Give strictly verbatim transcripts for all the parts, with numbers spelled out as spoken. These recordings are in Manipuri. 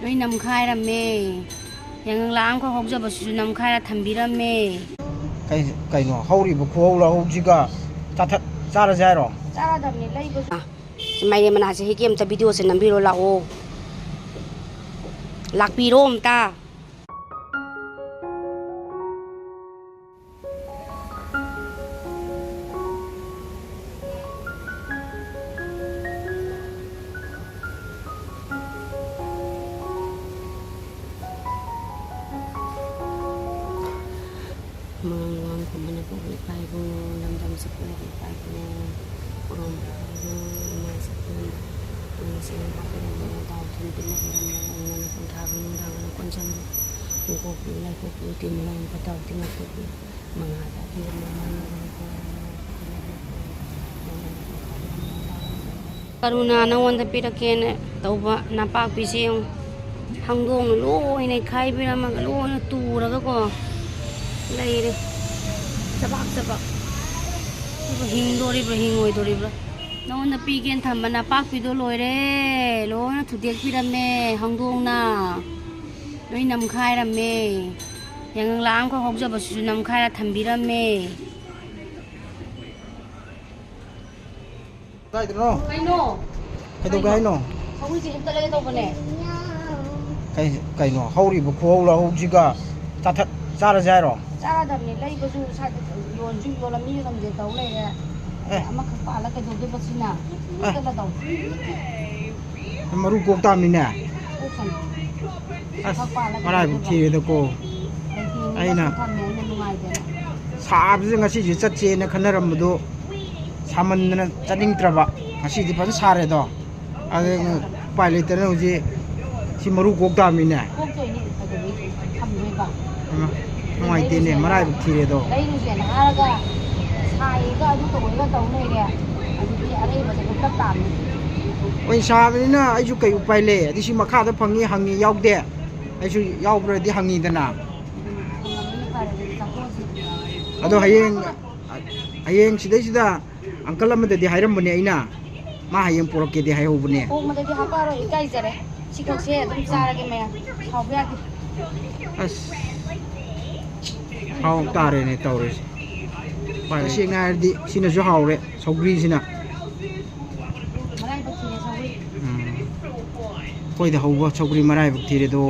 ꯂꯣꯏ ꯅꯝꯈꯥꯏꯔꯝꯃꯦ꯫ ꯌꯥꯏꯉꯪꯂꯥ ꯑꯃꯈꯛ ꯍꯧꯖꯕꯁꯤꯁꯨ ꯅꯝꯈꯥꯏꯔ ꯊꯝꯕꯤꯔꯝꯃꯦ꯫ ꯀꯩ-, ꯀꯩꯅꯣ ꯍꯧꯔꯤꯕ ꯈꯨꯍꯧ ꯂꯧꯍꯧꯁꯤꯒ ꯆꯥꯊꯠ-, ꯆꯥꯔꯁꯦ ꯍꯥꯏꯔꯣ? ꯆꯥꯔꯗꯕꯅꯤ, ꯂꯩꯕꯁꯨ꯫ ꯁꯤ ꯃꯥꯏꯔꯦꯟ ꯃꯅꯥꯁꯦ ꯍꯦꯛꯀꯦ ꯑꯝꯇ, ꯚꯤꯗꯤꯑꯣꯁꯦ ꯅꯝꯕꯤꯔꯣ ꯂꯥꯛꯑꯣ꯫ ꯂꯥꯛꯄꯤꯔꯣ ꯑꯝꯇ꯫ ꯃꯉꯥꯡ ꯂꯨꯋꯥꯡ ꯈꯨꯝꯕꯅ ꯄꯣꯛꯄ ꯏꯄꯥ ꯏꯕꯨꯡꯉꯣ, ꯂꯝꯗꯝ ꯁꯤꯠꯄꯅ ꯏꯄꯥ ꯏꯕꯨꯡꯉꯣ, ꯎꯔꯣꯝ ꯏꯄꯥ ꯏꯕꯨꯡꯉꯣ, ꯏꯃꯥ ꯁꯛꯄꯅ, ꯏꯃꯥ ꯁꯛꯄꯅ ꯄꯥꯛꯄꯤꯔꯝꯕꯅ ꯇꯥꯎ ꯊꯨꯝ ꯄꯤꯅꯕꯤꯔꯝꯕꯅ, ꯏꯃꯥꯅ ꯄꯣꯊꯥꯕꯤ ꯅꯨꯡꯗꯥꯡꯅ ꯀꯣꯟꯁꯤꯟꯕꯤ, ꯏꯪꯀꯣꯛꯄꯤ ꯂꯥꯏꯀꯣꯛꯄꯤ ꯎꯇꯤ ꯃꯣꯔꯣꯛ ꯐꯠꯇ ꯍꯥꯎꯊꯤ ꯉꯥꯛꯊꯣꯛꯄꯤ, ꯃꯉꯥꯗ ꯑꯀꯤꯕ ꯃꯃꯥ ꯅꯪꯕꯨ ꯀꯔꯨꯅꯥ ꯅꯉꯣꯟꯗ ꯄꯤꯔꯛꯀꯦꯅ ꯇꯧꯕ ꯅꯄꯥꯛꯄꯤꯁꯦ ꯌꯦꯡꯉꯨ꯫ ꯍꯪꯗꯣꯡꯅ ꯂꯣꯏꯅ ꯈꯥꯏꯕꯤꯔꯝꯃꯒ ꯂꯣꯏꯅ ꯇꯨꯔꯒꯀꯣ ꯂꯩꯔꯦ꯫ ꯆꯕꯥꯛ ꯆꯕꯥꯛ꯫ ꯑꯗꯨꯕꯨ ꯍꯤꯡꯗꯣꯔꯤꯕ꯭ꯔꯥ ꯍꯤꯡꯉꯣꯏꯗꯣꯔꯤꯕ꯭ꯔꯥ? ꯅꯉꯣꯟꯗ ꯄꯤꯒꯦꯅ ꯊꯝꯕ ꯅꯄꯥꯛꯄꯤꯗꯣ ꯂꯣꯏꯔꯦ꯫ ꯂꯣꯏꯅ ꯊꯨꯗꯦꯛꯄꯤꯔꯝꯃꯦ ꯍꯪꯗꯣꯡꯅ꯫ ꯂꯣꯏ ꯅꯝꯈꯥꯏꯔꯝꯃꯦ꯫ ꯌꯥꯏꯉꯪꯂꯥ ꯑꯃꯈꯛ ꯍꯧꯖꯕꯁꯤꯁꯨ ꯅꯝꯈꯥꯏꯔ ꯊꯝꯕꯤꯔꯝꯃꯦ꯫ ꯀꯥꯏꯗꯅꯣ? ꯀꯩꯅꯣ? ꯀꯩꯗꯧꯒꯦ ꯍꯥꯏꯅꯣ? ꯁꯧꯒ꯭ꯔꯤꯁꯦ ꯍꯦꯛꯇꯠꯂꯒꯦ ꯇꯧꯕꯅꯦ꯫ ꯀꯩ-, ꯀꯩꯅꯣ? ꯍꯧꯔꯤꯕ ꯈꯨꯍꯧ ꯂꯧꯍꯧꯁꯤꯒ ꯆꯥꯊꯠ-, ꯆꯥꯔꯁꯦ ꯍꯥꯏꯔꯣ? ꯆꯥꯔꯗꯕꯅꯦ꯫ ꯂꯩꯕꯁꯨ ꯁ꯭ꯋꯥꯏꯗ ꯌꯣꯟꯁꯨ ꯌꯣꯜꯂꯝꯃꯤ ꯌꯣꯜꯂꯝꯗꯦ ꯇꯧ ꯂꯩꯔꯦ꯫ ꯑꯦ꯫ ꯑꯃꯈꯛ ꯄꯥꯜꯂ ꯀꯩꯗꯧꯗꯣꯏꯕ ꯁꯤꯅ? ꯑꯦ꯫ ꯍꯦꯛꯇꯠꯂ ꯇꯧ꯫ ꯃꯔꯨ ꯀꯣꯛ ꯇꯥꯃꯤꯅꯦ꯫ ꯀꯣꯛ ꯁꯝ꯫ ꯑꯁ, ꯈꯛ ꯄꯥꯜꯂ ꯃꯔꯥꯏꯕꯛ ꯀꯩꯗꯧꯗꯣꯏꯕ? ꯊꯤꯔꯦꯗꯀꯣ꯫ ꯂꯩꯇꯦꯅ ꯑꯩꯅ ꯊꯝꯃꯦ, ꯑꯩꯅ ꯅꯨꯡꯉꯥꯏꯗꯅ꯫ ꯁꯥꯕꯁꯤꯗ ꯉꯁꯤꯁꯦ ꯆꯠꯁꯦꯅ ꯈꯟꯅꯔꯝꯕꯗꯣ ꯁꯥꯃꯟꯗꯅ ꯆꯠꯅꯤꯡꯗ꯭ꯔꯕ꯫ ꯉꯁꯤꯗꯤ ꯐꯖꯅ ꯁꯥꯔꯦꯗꯣ꯫ ꯑꯗꯨ ꯎꯄꯥꯏ ꯂꯩꯇꯅ ꯍꯧꯖꯤꯛ ꯁꯤ ꯃꯔꯨ ꯀꯣꯛ ꯇꯥꯃꯤꯅꯦ꯫ ꯀꯣꯛꯇꯣꯏꯅꯤ, ꯀꯩꯗꯧꯕꯩ ꯊꯝꯗꯣꯏꯕ? ꯍꯩꯃꯥ, ꯅꯨꯡꯉꯥꯏꯇꯦꯅꯦ, ꯂꯩꯔꯨꯁꯦꯅ ꯃꯔꯥꯏꯕꯛ ꯊꯤꯔꯦꯗꯣ꯫ ꯂꯩꯔꯨꯁꯦꯅ ꯍꯥꯏꯔꯒ ꯁꯥꯏꯒ ꯑꯗꯨ ꯇꯧꯕꯒ ꯇꯧ ꯂꯩꯔꯦ꯫ ꯑꯗꯨꯗꯤ ꯑꯔꯩꯕꯁꯦ ꯍꯦꯛꯇ ꯇꯥꯕꯅꯤ꯫ ꯍꯣꯏ, ꯁꯥꯕꯅꯤꯅ ꯑꯩꯁꯨ ꯀꯩ ꯎꯄꯥꯏ ꯂꯩ? ꯑꯗꯤ ꯁꯤ ꯃꯈꯥꯗ ꯐꯪꯉꯤ ꯍꯪꯉꯤ ꯌꯥꯎꯗꯦ꯫ ꯑꯩꯁꯨ ꯌꯥꯎꯕ꯭ꯔꯗꯤ ꯍꯪꯉꯤꯗꯅ꯫ ꯐꯪꯉꯝꯃꯅꯤ, ꯐꯔꯦ, ꯑꯗꯨꯗꯤ ꯆꯥꯊꯣꯛꯑꯁꯤ꯫ ꯑꯗꯣ ꯍꯌꯦꯡ, ꯍꯌꯦꯡ ꯁꯤꯗꯩꯁꯤꯗ ꯑꯪꯀꯜ ꯑꯃꯗꯗꯤ ꯍꯥꯏꯔꯝꯕꯅꯦ ꯑꯩꯅ, ꯃꯥ ꯍꯌꯦꯡ ꯄꯣꯔꯛꯀꯦꯗꯤ ꯍꯥꯏꯍꯧꯕꯅꯦ꯫ ꯊꯣꯡꯕꯗꯗꯤ ꯍꯥꯞꯄꯛꯑꯔꯣꯏ, ꯏꯀꯥꯏꯖꯔꯦ꯫ ꯁꯤꯈꯛꯁꯦ ꯑꯗꯨꯝ ꯆꯥꯔꯒꯦ ꯃꯌꯥꯝ꯫ ꯁꯥꯎꯕ ꯌꯥꯗꯦ꯫ ꯑꯁ, ꯍꯥꯎ ꯇꯥꯔꯦꯅꯦ ꯇꯧꯔꯤꯁꯦ꯫ ꯎꯄꯥꯏ ꯂꯩꯇꯦ꯫ ꯇꯁꯦꯡꯅ ꯍꯥꯏꯔꯗꯤ ꯁꯤꯅꯁꯨ ꯍꯥꯎꯔꯦ ꯁꯧꯒ꯭ꯔꯤꯁꯤꯅ꯫ ꯃꯔꯥꯏꯕꯛ ꯊꯤꯔꯦ ꯁꯧꯒ꯭ꯔꯤ꯫ ꯎꯝ꯫ ꯑꯩꯈꯣꯏꯗ ꯍꯧꯕ ꯁꯧꯒ꯭ꯔꯤ ꯃꯔꯥꯏꯕꯛ ꯊꯤꯔꯦꯗꯣ꯫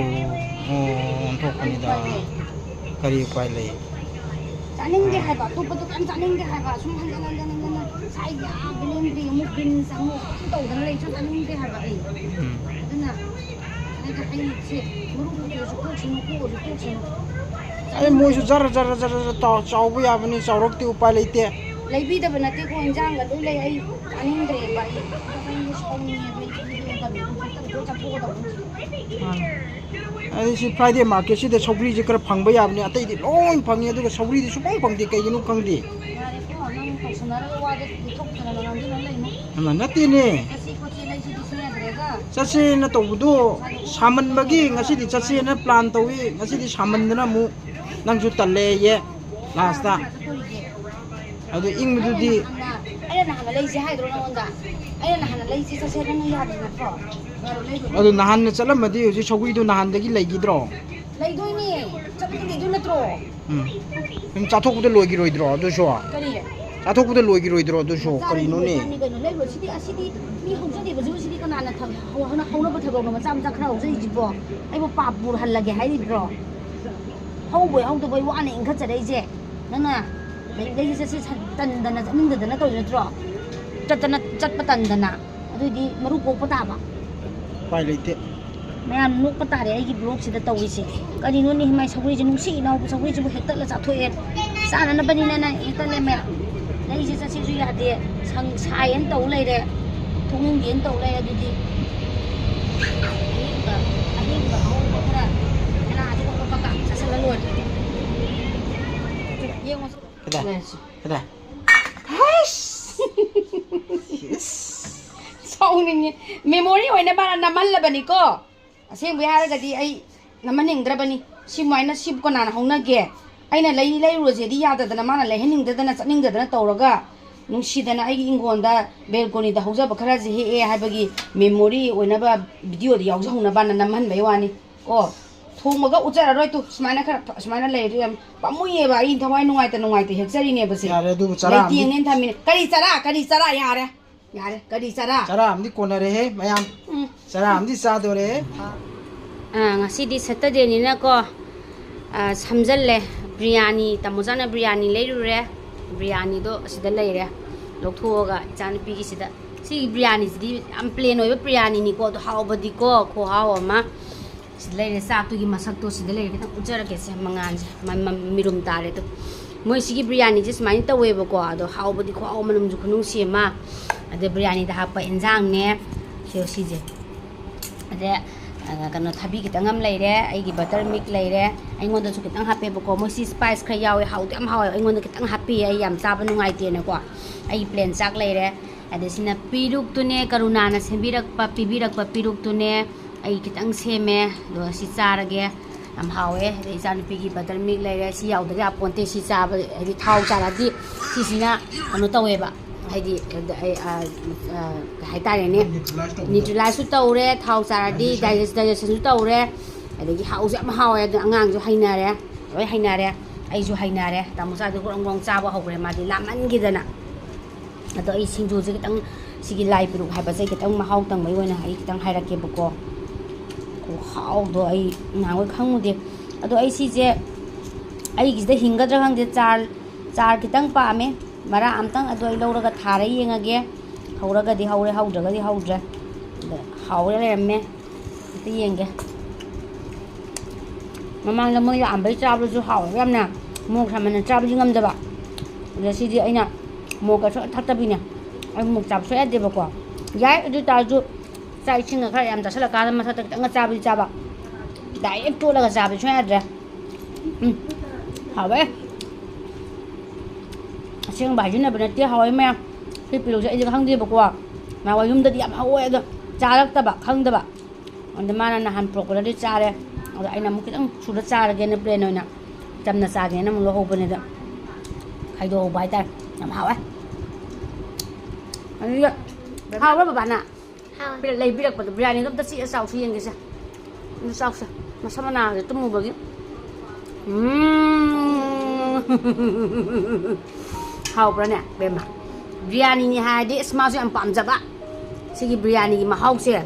ꯑꯣ, ꯑꯣꯟꯊꯣꯛꯄꯅꯤꯗ꯫ ꯀꯔꯤ ꯎꯄꯥꯏ ꯂꯩ? ꯆꯥꯅꯤꯡꯗꯦ ꯍꯥꯏꯕ, ꯑꯇꯣꯞꯄꯗꯣ ꯀꯩꯝ ꯆꯥꯅꯤꯡꯗꯦ ꯍꯥꯏꯕ꯫ ꯁꯨꯝ ꯍꯟꯖꯟ ꯍꯟꯖꯟ ꯍꯟꯖꯟ ꯍꯟꯖꯟ ꯉꯁꯥꯏꯒꯤ ꯑꯥ ꯕꯦꯂꯦꯟꯗ꯭ꯔꯤ ꯑꯃꯨꯛ ꯕꯤꯟꯁ ꯑꯃꯨꯛ ꯑꯗꯨꯝ ꯇꯧꯗꯅ ꯂꯩ꯫ ꯁꯨꯝ ꯆꯥꯅꯤꯡꯗꯦ ꯍꯥꯏꯕ ꯑꯩ꯫ ꯎꯝ꯫ ꯑꯗꯨꯅ ꯑꯩꯗꯤ ꯑꯩꯁꯦ ꯃꯔꯨ ꯀꯣꯛꯑꯁꯨ ꯀꯣꯛꯁꯅꯨ, ꯀꯣꯛꯑꯁꯨ ꯀꯣꯛꯁꯅꯨ꯫ ꯑꯩ ꯃꯣꯏꯁꯨ ꯖꯔ ꯖꯔ ꯖꯔ ꯖꯔ ꯇꯥꯎ-, ꯆꯥꯎꯕ ꯌꯥꯕꯅꯤ, ꯆꯥꯎꯔꯛꯇꯦ, ꯎꯄꯥꯏ ꯂꯩꯇꯦ꯫ ꯂꯩꯕꯤꯗꯕ ꯅꯠꯇꯦꯀꯣ, ꯏꯟꯖꯥꯡꯒ ꯂꯣꯏ ꯂꯩ꯫ ꯑꯩ ꯆꯥꯅꯤꯡꯗ꯭ꯔꯦꯕ ꯑꯩ꯫ ꯑꯩ ꯁꯥꯎꯅꯤꯡꯉꯦꯕ ꯑꯩ꯫ ꯆꯥꯊꯣꯛꯀꯗꯕꯅꯤ꯫ ꯃꯥꯅꯤ꯫ ꯑꯩ ꯁꯤ Friday market ꯁꯤꯗ ꯁꯧꯒ꯭ꯔꯤꯁꯦ ꯈꯔ ꯐꯪꯕ ꯌꯥꯕꯅꯦ, ꯑꯇꯩꯗꯤ ꯂꯣꯏ ꯐꯪꯉꯦ, ꯑꯗꯨꯒ ꯁꯧꯒ꯭ꯔꯤꯗꯤ ꯁꯨꯡꯐꯪ ꯐꯪꯗꯦ, ꯀꯩꯒꯤꯅꯣ ꯈꯪꯗꯦ꯫ ꯌꯥꯔꯦꯀꯣ, ꯅꯪ ꯇꯧꯁꯟꯅꯔꯒ ꯋꯥꯗꯣ ꯊꯣꯛꯇꯅ ꯉꯥꯡꯗꯅ ꯂꯩꯅꯨ꯫ ꯑꯃ ꯅꯠꯇꯦꯅꯦ꯫ ꯉꯁꯤ ꯄꯣꯠꯁꯦ ꯂꯩꯁꯤꯗꯤ ꯁꯤ ꯌꯥꯗ꯭ꯔꯦꯗ꯫ ꯆꯠꯁꯦꯅ ꯇꯧꯕꯗꯣ ꯁꯥꯃꯟꯕꯒꯤ ꯉꯁꯤꯗꯤ ꯆꯠꯁꯦꯅ plan ꯇꯧꯏ, ꯉꯁꯤꯗꯤ ꯁꯥꯃꯟꯗꯅ ꯑꯃꯨꯛ ꯅꯪꯁꯨ ꯇꯜꯂꯦꯌꯦ last꯫ ꯆꯠꯇꯣꯔꯤꯒꯦ꯫ ꯑꯗꯨ ꯏꯪꯕꯗꯨꯗꯤ ꯑꯩꯅ ꯅꯍꯥꯟꯅ, ꯑꯩꯅ ꯅꯍꯥꯟꯅ ꯂꯩꯁꯦ ꯍꯥꯏꯗ꯭ꯔꯣ ꯅꯉꯣꯟꯗ? ꯑꯩꯅ ꯅꯍꯥꯟꯅ ꯂꯩꯁꯦ ꯆꯠꯁꯦ ꯅꯪꯅ ꯌꯥꯗꯦ ꯅꯠꯇ꯭ꯔꯣ? ꯌꯥꯔꯣꯏ, ꯂꯩꯔꯣꯏ꯫ ꯑꯗꯨ ꯅꯍꯥꯟꯅ ꯆꯠꯂꯝꯃꯗꯤ ꯍꯧꯖꯤꯛ ꯁꯧꯒ꯭ꯔꯤꯗꯣ ꯅꯍꯥꯟꯗꯒꯤ ꯂꯩꯈꯤꯗ꯭ꯔꯣ? ꯂꯩꯗꯣꯏꯅꯦ, ꯆꯠꯄꯗꯤ ꯂꯩꯗꯣꯏ ꯅꯠꯇ꯭ꯔꯣ? ꯎꯝ꯫ ꯁꯨꯝ ꯆꯥꯊꯣꯛꯄꯗ ꯂꯣꯏꯈꯤꯔꯣꯏꯗ꯭ꯔꯣ ꯑꯗꯨꯁꯨ? ꯀꯔꯤ? ꯆꯥꯊꯣꯛꯄꯗ ꯂꯣꯏꯈꯤꯔꯣꯏꯗ꯭ꯔꯣ ꯑꯗꯨꯁꯨ? ꯆꯥꯔꯗꯤ ꯀꯔꯤꯅꯣꯅꯦ? ꯂꯣꯏꯊꯣꯛꯑꯅꯤ ꯀꯩꯅꯣ? ꯂꯩꯔꯣꯏ꯫ ꯁꯤꯗꯤ, ꯑꯁꯤꯗꯤ ꯃꯤ ꯍꯧꯖꯗꯦꯕ꯫ ꯁꯤꯕꯨ, ꯁꯤꯗꯤ ꯀꯅꯥꯅ ꯊ-, ꯍꯧ-, ꯍꯧꯅ-, ꯍꯧꯅꯕ ꯊꯕꯛꯅꯣ ꯃꯆꯥ ꯃꯆꯥ ꯈꯔ ꯍꯧꯖꯔꯤꯁꯤꯕꯣ? ꯑꯩꯕꯨ ꯄꯥꯞ ꯄꯨꯍꯜꯂꯒꯦ ꯍꯥꯏꯔꯤꯕ꯭ꯔꯣ? ꯍꯧꯕꯣꯏ ꯍꯧꯗꯕꯣꯏ ꯋꯥꯅ ꯏꯟꯈꯠꯆꯔꯛꯏꯁꯦ꯫ ꯅꯪꯅ ꯂꯩ-, ꯂꯩꯁꯦ ꯆꯠꯁꯦ ꯁ-, ꯇꯟꯗꯅ ꯆꯠꯅꯤꯡꯗꯗꯅ ꯇꯧꯔꯤ ꯅꯠꯇ꯭ꯔꯣ? ꯆꯠꯇꯅ, ꯆꯠꯄ ꯇꯟꯗꯅ꯫ ꯑꯗꯨꯏꯗꯤ ꯃꯔꯨ ꯀꯣꯛꯄ ꯇꯥꯕ꯫ ꯎꯄꯥꯏ ꯂꯩꯇꯦ꯫ ꯃꯌꯥꯝ ꯅꯣꯛꯄ ꯇꯥꯔꯦ ꯑꯩꯒꯤ vlogꯁꯤꯗ ꯇꯧꯔꯤꯁꯦ꯫ ꯀꯔꯤꯅꯣꯅꯦ ꯃꯥꯏ ꯁꯧꯒ꯭ꯔꯤꯁꯦ, ꯅꯨꯡꯁꯤ ꯏꯅꯥꯎꯕ ꯁꯧꯒ꯭ꯔꯤꯁꯤꯕꯨ ꯍꯦꯛꯇꯠꯂ ꯆꯥꯊꯣꯛꯑꯦ꯫ ꯆꯥꯅꯅꯕꯅꯤꯅꯅꯦ ꯍꯦꯛꯇꯠꯂꯦ ꯃꯌꯥꯝ꯫ ꯂꯩꯁꯦ ꯆꯠꯁꯦꯁꯨ ꯌꯥꯗꯦ꯫ ꯁꯪ-, ꯁꯥꯏꯌꯦꯅ ꯇꯧ ꯂꯩꯔꯦ꯫ ꯊꯣꯛꯅꯤꯡꯗꯦꯅ ꯇꯧ ꯂꯩꯔꯦ꯫ ꯑꯗꯨꯗꯤ ꯑꯍꯤꯡꯕ, ꯑꯍꯤꯡꯕ ꯑꯍꯧꯕ ꯈꯔ ꯃꯅꯥꯁꯦ ꯀꯣꯠ ꯀꯣꯠ ꯀꯥꯝ ꯆꯥꯁꯤꯜꯂ ꯂꯣꯏꯔꯦ꯫ ꯌꯦꯡꯉꯣ꯫ ꯀꯗꯥꯏ? ꯂꯩꯔꯁꯤ꯫ ꯀꯗꯥꯏ? ꯍꯩꯁ! ꯏꯁ! ꯁꯥꯎꯅꯤꯡꯉꯦ꯫ Memory ꯑꯣꯏꯅ ꯃꯥꯅ ꯅꯝꯍꯜꯂꯕꯅꯤꯀꯣ꯫ ꯑꯁꯦꯡꯕꯩ ꯍꯥꯏꯔꯒꯗꯤ ꯑꯩ ꯅꯝꯍꯟꯅꯤꯡꯗ꯭ꯔꯕꯅꯤ꯫ ꯁꯤꯃꯥꯏꯅ ꯁꯤꯕꯨ ꯀꯅꯥꯅ ꯍꯧꯅꯒꯦ? ꯑꯩꯅ ꯂꯩ-, ꯂꯩꯔꯨꯔꯁꯦꯗꯤ ꯌꯥꯗꯗꯅ, ꯃꯥꯅ ꯂꯩꯍꯟꯅꯤꯡꯗꯗꯅ, ꯆꯠꯅꯤꯡꯗꯗꯅ ꯇꯧꯔꯒ, ꯅꯨꯡꯁꯤꯗꯅ ꯑꯩꯒꯤ ꯏꯪꯈꯣꯜꯗ ꯕꯦꯜꯀꯣꯅꯤꯗ ꯍꯧꯖꯕ ꯈꯔꯁꯦ ꯍꯦꯛꯑꯦ ꯍꯥꯏꯕꯒꯤ ꯃꯦꯃꯣꯔꯤ ꯑꯣꯏꯅꯕ ꯚꯤꯗꯤꯑꯣꯗ ꯌꯥꯎꯖꯍꯧꯅꯕꯅ ꯅꯝꯍꯟꯕꯩ ꯋꯥꯅꯤ꯫ ꯑꯣ, ꯊꯣꯡꯕꯒ ꯎꯠꯆꯔꯔꯣꯏ ꯇꯨ꯫ ꯁꯨꯃꯥꯏꯅ ꯈꯔ ꯐ-, ꯁꯨꯃꯥꯏꯅ ꯂꯩꯔꯗꯤ ꯌꯥꯝ ꯄꯥꯝꯃꯨꯏꯌꯦꯕ꯫ ꯑꯩ ꯊꯋꯥꯏ ꯅꯨꯡꯉꯥꯏꯇ ꯅꯨꯡꯉꯥꯏꯇ ꯍꯦꯛꯆꯔꯤꯅꯦꯕ ꯁꯦ꯫ ꯌꯥꯔꯦ, ꯑꯗꯨꯕꯨ ꯆꯔꯥ ꯑꯃꯗꯤ ꯂꯩꯇꯦꯡꯅꯦꯅ ꯊꯝꯃꯤꯅꯦ꯫ ꯀꯔꯤ ꯆꯔꯥ? ꯀꯔꯤ ꯆꯔꯥ? ꯌꯥꯔꯦ꯫ ꯌꯥꯔꯦ꯫ ꯀꯔꯤ ꯆꯔꯥ? ꯆꯔꯥ ꯑꯃꯗꯤ ꯀꯣꯟꯅꯔꯦꯍꯦ, ꯃꯌꯥꯝ꯫ ꯎꯝ꯫ ꯆꯔꯥ ꯑꯃꯗꯤ ꯆꯥꯗꯣꯔꯦꯍꯦ꯫ ꯑꯥ, ꯉꯁꯤꯗꯤ ꯁꯇꯔꯗꯦꯅꯤꯅꯀꯣ, ꯑꯥ, ꯁꯝꯖꯜꯂꯦ꯫ ꯕꯤꯔꯌꯥꯅꯤ, ꯇꯥꯃꯣꯆꯥꯅ ꯕꯤꯔꯌꯥꯅꯤ ꯂꯩꯔꯨꯔꯦ꯫ ꯕꯤꯔꯌꯥꯅꯤꯗꯣ ꯑꯁꯤꯗ ꯂꯩꯔꯦ꯫ ꯂꯧꯊꯣꯛꯑꯒ ꯏꯆꯥꯅꯨꯄꯤꯒꯤꯁꯤꯗ꯫ ꯁꯤꯒꯤ ꯕꯤꯔꯌꯥꯅꯤꯁꯤꯗꯤ ꯌꯥꯝ ꯄ꯭ꯂꯦꯟ ꯑꯣꯏꯕ ꯕꯤꯔꯌꯥꯅꯤꯅꯤꯀꯣ, ꯑꯗꯣ ꯍꯥꯎꯕꯗꯤꯀꯣ, ꯈꯨꯍꯥꯎ ꯑꯃ꯫ ꯁꯤꯗ ꯂꯩꯔꯦ, ꯆꯥꯛꯇꯨꯒꯤ ꯃꯁꯛꯇꯣ ꯁꯤꯗ ꯂꯩꯔꯦ꯫ ꯈꯤꯇꯪ ꯎꯠꯆꯔꯛꯀꯦꯁꯦ, ꯃꯉꯥꯜꯁꯦ꯫ ꯃ-, ꯃ-, ꯃꯤꯔꯨꯝ ꯇꯥꯔꯦ ꯑꯗꯣ꯫ ꯃꯣꯏ ꯁꯤꯒꯤ ꯕꯤꯔꯌꯥꯅꯤꯁꯦ ꯁꯨꯃꯥꯏꯅ ꯇꯧꯋꯦꯕꯀꯣ, ꯑꯗꯣ ꯍꯥꯎꯕꯗꯤ ꯈꯨꯍꯥꯎ, ꯃꯅꯝꯁꯨ ꯈꯨꯅꯨꯡꯁꯤ ꯑꯃ꯫ ꯑꯗ ꯕꯤꯔꯌꯥꯅꯤꯗ ꯍꯥꯞꯄ ꯏꯟꯖꯥꯡꯅꯦ, ꯁꯤ, ꯁꯤꯁꯦ꯫ ꯑꯗ, ꯑ, ꯀꯩꯅꯣ, ꯊꯕꯤ ꯈꯤꯇꯪ ꯑꯃ ꯂꯩꯔꯦ, ꯑꯩꯒꯤ ꯕꯇꯔ ꯃꯤꯜꯛ ꯂꯩꯔꯦ, ꯑꯩꯉꯣꯟꯗꯁꯨ ꯈꯤꯇꯪ ꯍꯥꯞꯄꯦꯕꯀꯣ꯫ ꯃꯣꯏꯁꯤ ꯁ꯭ꯄꯥꯏꯁ ꯈꯔ ꯌꯥꯎꯋꯦ, ꯍꯥꯎꯗꯤ ꯌꯥꯝ ꯍꯥꯎꯋꯦ꯫ ꯑꯩꯉꯣꯟꯗ ꯈꯤꯇꯪ ꯍꯥꯞꯄꯤꯌꯦ, ꯑꯩ ꯌꯥꯝ ꯆꯥꯕ ꯅꯨꯡꯉꯥꯏꯇꯦꯅꯀꯣ꯫ ꯑꯩꯒꯤ ꯄ꯭ꯂꯦꯟ ꯆꯥꯛ ꯂꯩꯔꯦ꯫ ꯑꯗ ꯁꯤꯅ ꯄꯤꯔꯨꯛꯇꯨꯅꯦ, ꯀꯔꯨꯅꯥꯅ ꯁꯦꯝꯕꯤꯔꯛꯄ, ꯄꯤꯕꯤꯔꯛꯄ ꯄꯤꯔꯨꯛꯇꯨꯅꯦ꯫ ꯑꯩ ꯈꯤꯇꯪ ꯁꯦꯝꯃꯦ, ꯑꯗꯣ ꯁꯤ ꯆꯥꯔꯒꯦ꯫ ꯌꯥꯝ ꯍꯥꯎꯋꯦ꯫ ꯑꯗꯩ ꯏꯆꯥꯅꯨꯄꯤꯒꯤ ꯕꯇꯔ ꯃꯤꯜꯛ ꯂꯩꯔꯦ, ꯁꯤ ꯌꯥꯎꯗꯗꯤ ꯌꯥꯄꯣꯟꯇꯦ꯫ ꯁꯤ ꯆꯥꯕ, ꯍꯥꯏꯗꯤ ꯊꯥꯎ ꯆꯥꯔꯗꯤ ꯁꯤꯁꯤꯅ ꯀꯩꯅꯣ ꯇꯧꯋꯦꯕ, ꯍꯥꯏꯗꯤ, ꯑ, ꯑ, ꯀꯩ ꯍꯥꯏꯇꯥꯔꯦꯅꯦ, ꯅ꯭ꯌꯨꯇ꯭ꯔꯤꯂꯥꯏꯁ ꯇꯧꯕꯗꯣ꯫ ꯅ꯭ꯌꯨꯇ꯭ꯔꯤꯂꯥꯏꯁꯁꯨ ꯇꯧꯔꯦ, ꯊꯥꯎ ꯆꯥꯔꯗꯤ ꯗꯥꯏꯖꯦꯁꯟ꯫ ꯗꯥꯏꯖꯦꯁꯟꯁꯨ ꯇꯧꯔꯦ, ꯑꯗꯒꯤ ꯍꯥꯎꯁꯨ ꯌꯥꯝ ꯍꯥꯎꯋꯦ꯫ ꯑꯗꯨꯅ ꯑꯉꯥꯡꯁꯨ ꯍꯩꯅꯔꯦ, ꯂꯣꯏ ꯍꯩꯅꯔꯦ, ꯑꯩꯁꯨ ꯍꯩꯅꯔꯦ꯫ ꯇꯥꯃꯣ ꯆꯥꯗꯣ ꯒ꯭ꯔꯣꯡ ꯒ꯭ꯔꯣꯡ ꯆꯥꯕ ꯍꯧꯈ꯭ꯔꯦ ꯃꯥꯗꯤ ꯂꯥꯝꯃꯟꯈꯤꯗꯅ꯫ ꯑꯗꯣ ꯑꯩ ꯁꯤꯡꯖꯨꯁꯦ ꯈꯤꯇꯪ, ꯁꯤꯒꯤ ꯂꯥꯏ ꯄꯦꯔꯨꯛ ꯍꯥꯏꯕꯁꯦ ꯈꯤꯇꯪ ꯃꯍꯥꯎ ꯇꯪꯕꯒꯤ ꯑꯣꯏꯅ ꯑꯩ ꯈꯤꯇꯪ ꯍꯥꯏꯔꯛꯀꯦꯕꯀꯣ꯫ ꯈꯨꯍꯥꯎꯗꯣ ꯑꯩ ꯅꯍꯥꯟꯈꯣꯏ ꯈꯪꯉꯨꯗꯦ꯫ ꯑꯗꯣ ꯑꯩ ꯁꯤꯁꯦ ꯑꯩꯒꯤꯁꯤꯗ ꯍꯤꯡꯒꯗ꯭ꯔꯥ ꯈꯪꯗꯦ, ꯆꯥꯔ, ꯆꯥꯔ ꯈꯤꯇꯪ ꯄꯥꯝꯃꯦ, ꯃꯔꯥ ꯑꯝꯇꯪ꯫ ꯑꯗꯣ ꯑꯩ ꯂꯧꯔꯒ ꯊꯥꯔ ꯌꯦꯡꯉꯒꯦ꯫ ꯍꯧꯔꯒꯗꯤ ꯍꯧꯔꯦ, ꯍꯧꯗ꯭ꯔꯒꯗꯤ ꯍꯧꯗ꯭ꯔꯦ꯫ ꯑꯗ ꯍꯥꯎꯔꯦ ꯂꯩꯔꯝꯃꯦ꯫ ꯑꯝꯇ ꯌꯦꯡꯒꯦ꯫ ꯃꯃꯥꯡꯗ ꯃꯣꯏ ꯂꯥꯛꯑꯝꯕꯩ ꯆꯥꯕꯗꯨꯁꯨ ꯍꯥꯎꯋꯦꯕ ꯌꯥꯝꯅ꯫ ꯃꯣꯔꯣꯛ ꯁꯥꯃꯟꯅ ꯆꯥꯕꯗꯤ ꯉꯝꯗꯕ꯫ ꯑꯗ ꯁꯤꯗꯤ ꯑꯩꯅ ꯃꯣꯔꯣꯛꯀ ꯁꯨꯡꯊꯛ ꯊꯛꯇꯕꯤꯅꯦ꯫ ꯑꯩ ꯃꯣꯔꯣꯛ ꯆꯥꯕ ꯁꯨꯡꯌꯥ ꯌꯥꯗꯦꯕꯀꯣ꯫ ꯌꯥꯏ, ꯑꯗꯨ ꯑꯣꯏ ꯇꯥꯔꯁꯨ ꯆꯥꯛ ꯏꯁꯤꯡꯒ ꯈꯔ ꯌꯥꯝ ꯆꯥꯁꯤꯜꯂꯀꯥꯟꯗ ꯃꯊꯛꯇ ꯈꯤꯇꯪꯒ ꯆꯥꯕꯗꯤ ꯆꯥꯕ꯫ ꯗꯥꯏꯔꯦꯛ ꯇꯣꯠꯂꯒ ꯆꯥꯕꯗꯤ ꯁꯨꯡꯌꯥ ꯌꯥꯗ꯭ꯔꯦ꯫ ꯎꯝ, ꯍꯥꯎꯋꯦ꯫ ꯑꯁꯦꯡꯕ ꯍꯥꯏꯖꯤꯟꯅꯕ ꯅꯠꯇꯦ, ꯍꯥꯎꯋꯦ ꯃꯌꯥꯝ꯫ ꯁꯤ ꯄꯤꯔꯨꯛꯁꯦ ꯑꯩꯗꯤ ꯈꯪꯗꯦꯕꯀꯣ꯫ ꯅꯍꯥꯟꯋꯥꯏ ꯌꯨꯝꯗꯗꯤ ꯌꯥꯝ ꯍꯧꯋꯦ, ꯑꯗꯣ ꯆꯥꯔꯛꯇꯕ, ꯈꯪꯗꯕ꯫ ꯑꯗ ꯃꯥꯅ ꯅꯍꯥꯟ ꯄꯨꯔꯛꯄꯗꯗꯤ ꯆꯥꯔꯦ꯫ ꯑꯗ ꯑꯩꯅ ꯑꯃꯨꯛ ꯈꯤꯇꯪ ꯁꯨꯔ ꯆꯥꯔꯒꯦꯅ ꯄ꯭ꯂꯦꯟ ꯑꯣꯏꯅ ꯆꯝꯅ ꯆꯥꯒꯦꯅ ꯑꯃꯨꯛ ꯂꯧꯍꯧꯕꯅꯦ꯫ ꯑꯗ ꯈꯥꯏꯗꯣꯛꯍꯧꯕ ꯍꯥꯏꯇꯥꯔꯦ꯫ ꯌꯥꯝ ꯍꯥꯎꯋꯦ꯫ ꯑꯗꯨꯒ ꯍꯥꯎꯕ꯭ꯔꯥ ꯕꯕꯥꯅ? ꯍꯥꯎꯋꯦ꯫ ꯂꯩꯕꯤꯔꯛꯄꯗꯣ ꯕꯤꯔꯌꯥꯅꯤꯗꯣ ꯑꯝꯇ ꯆꯤꯛꯑ ꯆꯥꯎꯁꯤ ꯌꯦꯡꯒꯦꯁꯦ꯫ ꯑꯗꯨ ꯆꯥꯎꯁꯦ꯫ ꯃꯁꯝ ꯃꯅꯥꯁꯦ ꯇꯨꯝꯃꯨꯕꯒꯤ꯫ ꯎꯝ꯫ ꯍꯥꯎꯕ꯭ꯔꯥꯅꯦ, ꯕꯦꯝꯃ? ꯕꯤꯔꯌꯥꯅꯤꯅꯤ ꯍꯥꯏꯔꯗꯤ ꯑꯁ ꯃꯥꯁꯨ ꯌꯥꯝ ꯄꯥꯝꯖꯕ꯫ ꯁꯤꯒꯤ ꯕꯤꯔꯌꯥꯅꯤꯒꯤ ꯃꯍꯥꯎꯁꯦ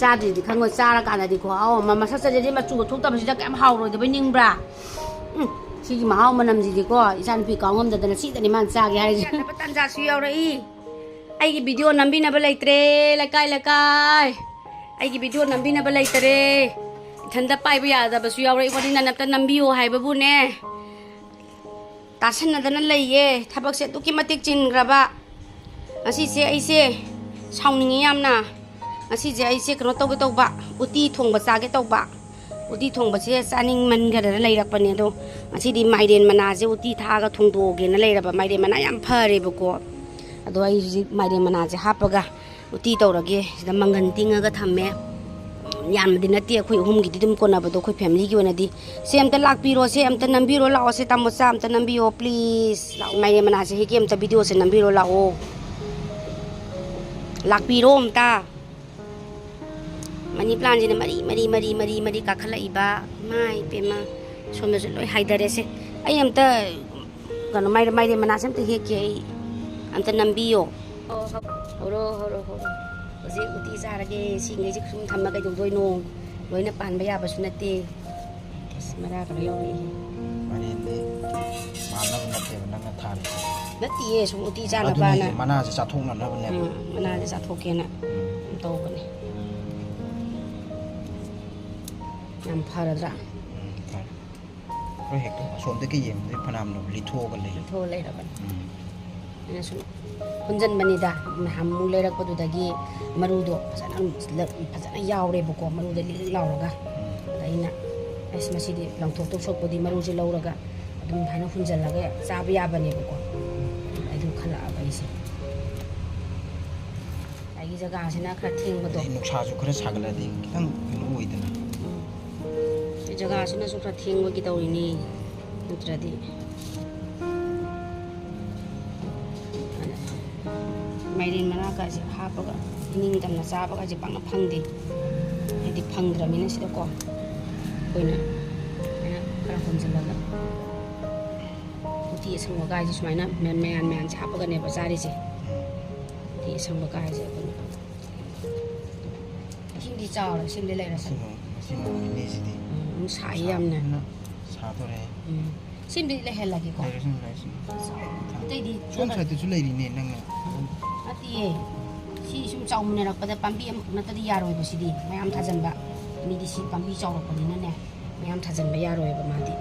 ꯆꯥꯗ꯭ꯔꯤꯗꯤ ꯈꯪꯉꯣꯏ, ꯆꯥꯔꯀꯥꯟꯗꯗꯤ ꯈꯨꯍꯥꯎ ꯑꯃ꯫ ꯃꯁꯛ ꯆꯠꯖꯗꯤ ꯃꯆꯨꯒ ꯊꯣꯛꯇꯕꯁꯤꯗ ꯀꯌꯥꯝ ꯍꯥꯎꯔꯣꯏꯗꯕꯩ ꯅꯤꯡꯕ꯭ꯔꯥ? ꯎꯝ, ꯁꯤꯒꯤ ꯃꯍꯥꯎ ꯃꯅꯝꯁꯤꯗꯤꯀꯣ ꯏꯆꯥꯅꯨꯄꯤ ꯀꯥꯎ ꯉꯝꯗꯗꯅ ꯁꯤꯗꯅꯤ ꯃꯥꯅ ꯆꯥꯒꯦ ꯍꯥꯏꯔꯤꯁꯦ꯫ ꯌꯥꯗꯕ ꯇꯥꯟꯖꯥꯁꯨ ꯌꯥꯎꯔꯛꯏ꯫ ꯑꯩꯒꯤ ꯚꯤꯗꯤꯑꯣ ꯅꯝꯕꯤꯅꯕ ꯂꯩꯇ꯭ꯔꯦ, ꯂꯩꯀꯥꯏ ꯂꯩꯀꯥꯏ꯫ ꯑꯩꯒꯤ ꯚꯤꯗꯤꯑꯣ ꯅꯝꯕꯤꯅꯕ ꯂꯩꯇꯔꯦ꯫ ꯏꯊꯟꯇ ꯄꯥꯏꯕ ꯌꯥꯗꯕꯁꯨ ꯌꯥꯎꯔꯛꯏ꯫ ꯋꯥꯔꯤ ꯅꯅꯞꯇ ꯅꯝꯕꯤꯌꯣ ꯍꯥꯏꯕꯕꯨꯅꯦ꯫ ꯇꯥꯁꯟꯅꯗꯅ ꯂꯩꯌꯦ꯫ ꯊꯕꯛꯁꯦ ꯑꯗꯨꯛꯀꯤ ꯃꯇꯤꯛ ꯆꯤꯟꯈ꯭ꯔꯕ꯫ ꯉꯁꯤꯁꯦ ꯑꯩꯁꯦ ꯁꯥꯎꯅꯤꯡꯉꯤ ꯌꯥꯝꯅ꯫ ꯉꯁꯤꯁꯦ ꯑꯩꯁꯦ ꯀꯩꯅꯣ ꯇꯧꯒꯦ ꯇꯧꯕ, ꯎꯇꯤ ꯊꯣꯡꯕ ꯆꯥꯒꯦ ꯇꯧꯕ꯫ ꯎꯇꯤ ꯊꯣꯡꯕꯁꯦ ꯆꯥꯅꯤꯡꯃꯟꯈ꯭ꯔꯗꯅ ꯂꯩꯔꯛꯄꯅꯦ꯫ ꯑꯗꯣ ꯉꯁꯤꯗꯤ ꯃꯥꯏꯔꯦꯟ ꯃꯅꯥꯁꯦ ꯎꯇꯤ ꯊꯥꯛꯑꯒ ꯊꯣꯡꯗꯣꯛꯑꯒꯦꯅ ꯂꯩꯔꯕ꯫ ꯃꯥꯏꯔꯦꯟ ꯃꯅꯥ ꯌꯥꯝ ꯐꯔꯦꯕꯀꯣ꯫ ꯑꯗꯣ ꯑꯩ ꯍꯧꯖꯤꯛ ꯃꯥꯏꯔꯦꯟ ꯃꯅꯥꯁꯦ ꯍꯥꯞꯄꯒ ꯎꯇꯤ ꯇꯧꯔꯒꯦ꯫ ꯁꯤꯗ ꯃꯪꯒꯟ ꯇꯤꯡꯉꯒ ꯊꯝꯃꯦ꯫ ꯌꯥꯝꯅꯗꯤ ꯅꯠꯇꯦ, ꯑꯩꯈꯣꯏ ꯑꯍꯨꯝꯒꯤꯗꯤ ꯑꯗꯨꯝ ꯀꯣꯟꯅꯕꯗꯣ, ꯑꯩꯈꯣꯏ ꯐꯦꯃꯤꯂꯤꯒꯤ ꯑꯣꯏꯅꯗꯤ꯫ ꯁꯦ ꯑꯝꯇ ꯂꯥꯛꯄꯤꯔꯣ, ꯁꯦ ꯑꯝꯇ ꯅꯝꯕꯤꯔꯣ ꯂꯥꯛꯑꯣ, ꯁꯦ ꯇꯥꯃꯣꯆꯥ ꯑꯝꯇ ꯅꯝꯕꯤꯌꯣ ꯄ꯭ꯂꯤꯖ꯫ ꯂꯥꯛꯑꯣ, ꯃꯥꯏꯔꯦꯟ ꯃꯅꯥꯁꯦ ꯍꯦꯛꯀꯦ ꯑꯝꯇ, ꯚꯤꯗꯤꯑꯣꯁꯦ ꯅꯝꯕꯤꯔꯣ ꯂꯥꯛꯑꯣ꯫ ꯂꯥꯛꯄꯤꯔꯣ ꯑꯝꯇ꯫ ꯃꯅꯤ ꯄ꯭ꯂꯥꯟꯁꯤꯅ ꯃꯔꯤ ꯃꯔꯤ ꯃꯔꯤ ꯃꯔꯤ ꯃꯔꯤ ꯀꯥꯈꯠꯂꯛꯏꯕ꯫ ꯏꯃꯥ ꯏꯄꯦꯝꯃ, ꯁꯣꯝꯗꯁꯨ ꯂꯣꯏ ꯍꯥꯏꯗꯔꯦꯁꯦ꯫ ꯑꯩ ꯑꯝꯇ ꯀꯩꯅꯣ, ꯃꯥꯏꯔꯦꯟ, ꯃꯥꯏꯔꯦꯟ ꯃꯅꯥꯁꯦ ꯑꯝꯇ ꯍꯦꯛꯀꯦ ꯑꯩ꯫ ꯑꯝꯇ ꯅꯝꯕꯤꯌꯣ꯫ ꯍꯧꯔꯣ, ꯍꯧꯔꯣ, ꯍꯧꯔꯣ꯫ ꯍꯧꯖꯤꯛ ꯎꯇꯤ ꯆꯥꯔꯒꯦ꯫ ꯁꯤꯉꯩꯁꯦ ꯁꯨꯝ ꯊꯝꯃ ꯀꯩꯗꯧꯗꯣꯏꯅꯣ? ꯂꯣꯏꯅ ꯄꯥꯟꯕ ꯌꯥꯕꯁꯨ ꯅꯠꯇꯦ꯫ ꯑꯁ, ꯃꯔꯥ ꯀꯩꯅꯣ ꯌꯥꯎꯔꯛꯏ꯫ ꯃꯥꯏꯔꯦꯟꯗꯤ ꯄꯥꯟꯅꯕ ꯅꯠꯇꯦꯕ ꯅꯪꯅ ꯊꯥꯔꯤꯁꯦ꯫ ꯅꯠꯇꯤꯌꯦ, ꯁꯨꯝ ꯎꯇꯤ ꯑꯗꯨꯅꯦ, ꯆꯥꯅꯕꯅ꯫ ꯃꯅꯥꯁꯦ ꯆꯥꯊꯣꯛꯅꯅꯕꯅꯦꯕ꯫ ꯎꯝ, ꯃꯅꯥꯁꯦ ꯆꯥꯊꯣꯛꯀꯦꯅ ꯎꯝ꯫ ꯇꯧꯕꯅꯦ꯫ ꯌꯥꯝ ꯐꯔꯗ꯭ꯔꯥ? ꯎꯝ, ꯐꯔꯦ꯫ ꯑꯩꯈꯣꯏ ꯍꯦꯛꯇ ꯑꯁꯣꯝꯗꯒꯤ ꯌꯦꯡꯕꯗꯤ ꯐꯅꯌꯥꯝꯅ ꯂꯤꯊꯣꯛꯑꯒ ꯂꯩ꯫ ꯂꯤꯊꯣꯛꯑ ꯂꯩꯔꯕꯅꯤ꯫ ꯎꯝ꯫ ꯑꯩꯅ ꯁꯨꯝ ꯍꯨꯟꯖꯟꯕꯅꯤꯗ, ꯅꯍꯥꯟꯃꯨꯛ ꯂꯩꯔꯛꯄꯗꯨꯗꯒꯤ ꯃꯔꯨꯗꯣ ꯐꯖꯅ, ꯐꯖꯅ ꯌꯥꯎꯔꯦꯕꯀꯣ, ꯃꯔꯨꯗꯣ ꯂꯤꯛ ꯂꯤꯛ ꯂꯥꯎꯔꯒ꯫ ꯎꯝ꯫ ꯑꯗ ꯑꯩꯅ, "ꯑꯁ, ꯃꯁꯤꯗꯤ ꯂꯪꯊꯣꯛꯇꯧ ꯁꯔꯨꯛꯄꯨꯗꯤ ꯃꯔꯨꯁꯦ ꯂꯧꯔꯒ ꯑꯗꯨꯝ ꯁꯨꯃꯥꯏꯅ ꯍꯨꯟꯖꯜꯂꯒ ꯆꯥꯕ ꯌꯥꯕꯅꯦꯕꯀꯣ", ꯑꯗꯨ ꯈꯜꯂꯛꯑꯕ ꯑꯩꯁꯦ꯫ ꯑꯩꯒꯤ ꯖꯒꯥꯁꯤꯅ ꯈꯔ ꯊꯦꯡꯕꯗꯣ꯫ ꯑꯗꯩ ꯅꯨꯡꯁꯥꯁꯨ ꯈꯔ ꯁꯥꯒꯠꯂꯗꯤ ꯈꯤꯇꯪ ꯀꯩꯅꯣ ꯑꯣꯏꯗꯅ꯫ ꯎꯝ꯫ ꯑꯩ ꯖꯒꯥꯁꯤꯅꯁꯨ ꯈꯔ ꯊꯦꯡꯕꯒꯤ ꯇꯧꯔꯤꯅꯤ, ꯅꯠꯇ꯭ꯔꯗꯤ꯫ ꯃꯥꯏꯔꯦꯟ ꯃꯅꯥꯒꯁꯦ ꯍꯥꯞꯄꯒ ꯏꯅꯤꯡꯇꯝꯅ ꯆꯥꯕꯒꯁꯦ ꯄꯥꯛꯅ ꯐꯪꯗꯦ꯫ ꯍꯥꯏꯗꯤ ꯐꯪꯗ꯭ꯔꯕꯅꯤꯅ ꯁꯤꯗꯀꯣ ꯑꯩꯈꯣꯏꯅ ꯁꯨꯃꯥꯏꯅ ꯈꯔ ꯍꯣꯟꯖꯤꯜꯂꯒ ꯎꯇꯤ ꯑꯁꯪꯕꯒꯥꯏꯁꯦ ꯁꯨꯃꯥꯏꯅ ꯃꯌꯥꯟ ꯃꯌꯥꯟꯁꯦ ꯍꯥꯞꯄꯒꯅꯦꯕ ꯆꯥꯔꯤꯁꯦ꯫ ꯎꯇꯤ ꯑꯁꯪꯕꯒꯥꯏꯁꯦ ꯑꯩꯈꯣꯏꯅ꯫ ꯏꯁꯤꯡꯗꯤ ꯆꯥꯎꯔꯦ, ꯏꯁꯤꯡꯗꯤ ꯂꯩꯔꯁꯅꯨ꯫ ꯁꯤꯅ, ꯁꯤꯅ ꯏꯅꯦꯁꯤꯗꯤ ꯎꯝ, ꯁꯥꯏ ꯌꯥꯝꯅ꯫ ꯁꯥꯕꯅ ꯁꯥꯗꯣꯔꯦ꯫ ꯎꯝ꯫ ꯁꯤꯃꯗꯤ ꯂꯩꯍꯜꯂꯒꯦꯀꯣ꯫ ꯂꯩꯔꯁꯅꯨ, ꯂꯩꯔꯁꯅꯨ꯫ ꯑꯇꯩꯗꯤ ꯁꯣꯝ ꯁꯥꯏꯠꯇꯁꯨ ꯂꯩꯔꯤꯅꯦ ꯅꯪꯅ꯫ ꯅꯠꯇꯤꯌꯦ꯫ ꯁꯤ ꯁꯨꯝ ꯆꯥꯎꯃꯤꯟꯅꯔꯛꯄꯗ ꯄꯥꯝꯕꯤ ꯑꯃꯈꯛ ꯅꯠꯇꯗꯤ ꯌꯥꯔꯣꯏꯕ ꯁꯤꯗꯤ꯫ ꯃꯌꯥꯝ ꯊꯥꯖꯟꯕ꯫ ꯃꯤꯗꯤ ꯁꯤ ꯄꯥꯝꯕꯤ ꯆꯥꯎꯔꯛꯄꯅꯤꯅꯅꯦ, ꯃꯌꯥꯝ ꯊꯥꯖꯟꯕ ꯌꯥꯔꯣꯏꯕ ꯃꯥꯗꯤ꯫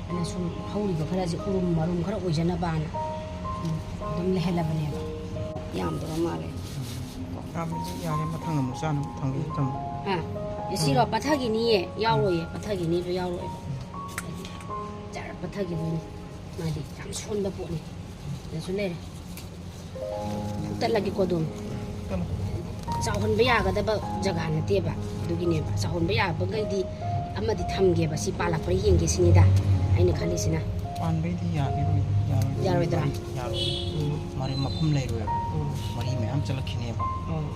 ꯑꯗꯨꯅ ꯁꯨꯝ ꯍꯧꯔꯤꯕ ꯈꯔꯁꯦ ꯎꯔꯨꯝ ꯃꯔꯨꯝ ꯈꯔ ꯑꯣꯏꯖꯅꯕꯅ ꯁꯨꯝ ꯑꯗꯨꯝ ꯂꯩꯍꯜꯂꯕꯅꯦꯕ꯫ ꯌꯥꯝꯗꯕ ꯃꯥꯜꯂꯦ꯫ ꯌꯥꯝꯃꯗꯤ ꯌꯥꯔꯦ, ꯃꯊꯪ ꯑꯃꯨꯛ ꯆꯥꯅꯕ ꯊꯝꯒꯦ ꯊꯝꯃꯣ꯫ ꯍꯥ? ꯑꯦ, ꯁꯤꯔꯣ? ꯎꯝ꯫ ꯄꯠꯊꯈꯤꯅꯤꯌꯦ, ꯌꯥꯎꯔꯣꯏꯌꯦ, ꯄꯠꯊꯈꯤꯅꯤꯕ ꯌꯥꯎꯔꯣꯏꯕ꯫ ꯎꯝ꯫ ꯍꯥꯏꯗꯤ ꯖꯔ ꯄꯠꯊꯈꯤꯗꯣꯏꯅꯤ꯫ ꯃꯥꯗꯤ ꯌꯥꯝ ꯁꯣꯟꯕ ꯄꯣꯠꯅꯤ꯫ ꯁꯤꯗꯁꯨ ꯂꯩꯔꯦ꯫ ꯐꯨꯛꯇꯠꯂꯒꯦꯀꯣ ꯑꯗꯨꯝ꯫ ꯐꯨꯛꯇꯠꯂꯣ꯫ ꯆꯥꯎꯍꯟꯕ ꯌꯥꯒꯗꯕ ꯖꯒꯥ ꯅꯠꯇꯦꯕ, ꯑꯗꯨꯒꯤꯅꯦꯕ꯫ ꯆꯥꯎꯍꯟꯕ ꯌꯥꯕꯈꯩꯗꯤ ꯑꯃꯗꯤ ꯊꯝꯒꯦꯕ, ꯁꯤ ꯄꯥꯜꯂꯛꯄ꯭ꯔꯥ ꯌꯦꯡꯒꯦ ꯁꯤꯅꯤꯗ ꯑꯩꯅ ꯈꯜꯂꯤꯁꯤꯅ꯫ ꯄꯥꯟꯕꯩꯗꯤ ꯌꯥꯈꯤꯔꯣꯏ, ꯌꯥꯔꯣꯏ꯫ ꯌꯥꯔꯣꯏꯗ꯭ꯔꯥ? ꯌꯥꯔꯣꯏ꯫ ꯎꯝ꯫ ꯃꯔꯤ ꯃꯐꯝ ꯂꯩꯔꯣꯏꯕ꯫ ꯎꯝ꯫ ꯃꯔꯤ ꯃꯌꯥꯝ ꯆꯠꯂꯛꯈꯤꯅꯦꯕ꯫ ꯎꯝ꯫